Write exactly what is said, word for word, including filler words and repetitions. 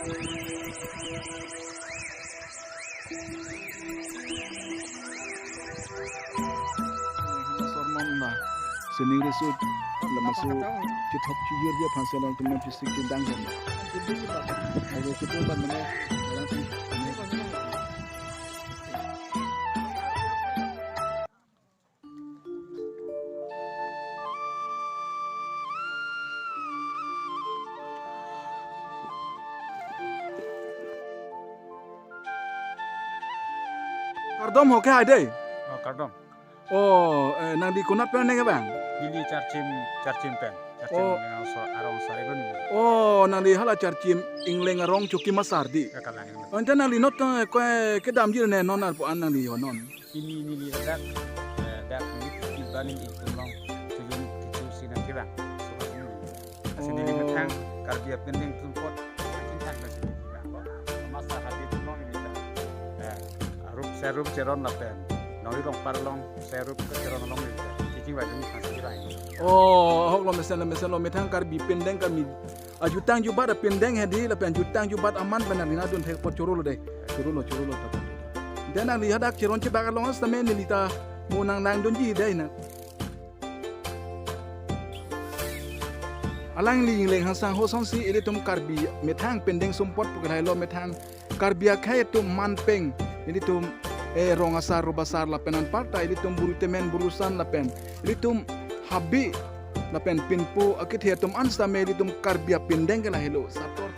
Sormon ba sining risut laso chithop chiyur dia phansi alangtum nangpisik chidang dam. Ajo chithop ban mane. Kardom ho ke hai dei. Oh, kardom. Oh, eh, nangli konat pen nangkevang? Neli Charchim, Charchim pen. Charchim Oh. Arong so-, arong sari lo neli. Oh, nangli hala Charchim Ingleng arong Chokimasar dei. Ya, kalang. Oh, ante nangli not, eh, ko, eh, kedamji ne non arpu an nangli ho non. Pini neli ladak, eh, dak neli tiba neli ingtung along, tujun kechu si nangkevang. So, neli. Lasi neli Oh. methang Karbi apindeng atum apot, makin thang neli kevang. Masa hadi atum along neli ta. Eh, arup serup cheron lapen. Nori rong parlong serup cheron along neli ta. Kiki wajib ni phansi kevang. Oh, ahok lo mesen lo mesen lo methang Karbi apindeng kami. Ajutang jubat apindeng hedi lapen jutang jubat aman pen nangli nadun thek apot choro lo dei. Choro lo, choro lo. Ante nangli hadak cheron chebak along setame neli ta mo nang nangdunji dei na. Alangli Ingleng Hangsang ahut si ilitum Karbi methang apindeng sumpot pu ke lahelo methang Karbi akhei atum manpeng, ilitum, eh, rong asar, rup asar lapen anparta ilitum buru temen, buru san lapen ilitum habe lapen pinpo akethe atum an setame ilitum Karbi apindeng ke lahelo. Sator.